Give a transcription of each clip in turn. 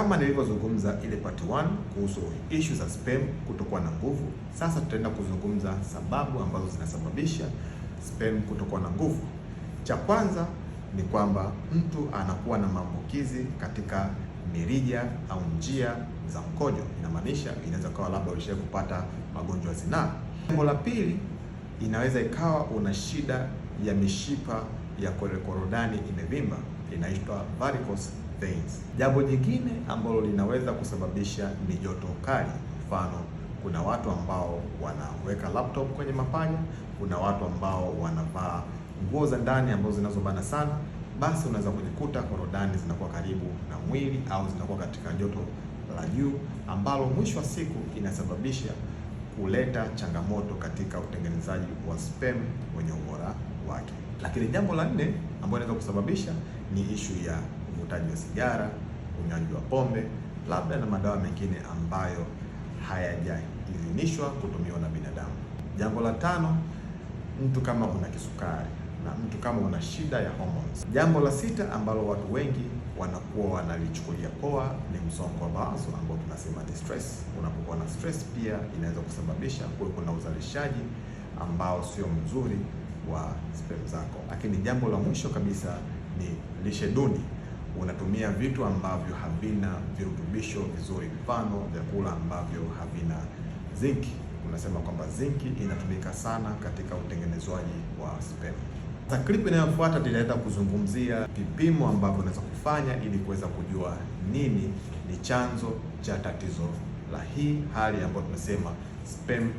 Kama nilivyozungumza ile part 1 kuhusu issue za sperm kutokuwa na nguvu, sasa tutaenda kuzungumza sababu ambazo zinasababisha sperm kutokuwa na nguvu. Cha kwanza ni kwamba mtu anakuwa na maambukizi katika mirija au njia za mkojo. Inamaanisha inaweza kuwa labda ulishawahi kupata magonjwa ya zinaa. Jambo la pili, inaweza ikawa una shida ya mishipa ya korodani imevimba, inaitwa varicose veins. Jambo jingine ambalo linaweza kusababisha ni joto kali. Mfano, kuna watu ambao wanaweka laptop kwenye mapaja, kuna watu ambao wanavaa nguo za ndani ambazo zinazobana sana, basi unaweza kujikuta korodani zinakuwa karibu na mwili au zinakuwa katika joto la juu ambalo mwisho wa siku inasababisha kuleta changamoto katika utengenezaji wa sperm wenye ubora wake. Lakini jambo la nne ambalo inaweza kusababisha ni ishu ya uvutaji wa sigara, unywaji wa pombe, labda na madawa mengine ambayo hayajaidhinishwa kutumiwa na binadamu. Jambo la tano, mtu kama una kisukari na mtu kama una shida ya hormones. Jambo la sita ambalo watu wengi wanakuwa wanalichukulia poa ni msongo wa mawazo ambao tunasema ni stress. Unapokuwa na stress pia inaweza kusababisha kuwe kuna uzalishaji ambao sio mzuri wa sperm zako. Lakini jambo la mwisho kabisa ni lishe duni. Unatumia vitu ambavyo havina virutubisho vizuri, mfano vyakula ambavyo havina zinki. Unasema kwamba zinki inatumika sana katika utengenezwaji wa sperm. Sasa clip inayofuata nitaenda kuzungumzia vipimo ambavyo unaweza kufanya ili kuweza kujua nini ni chanzo cha tatizo la hii hali ambayo tunasema sperm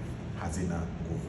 hazina nguvu.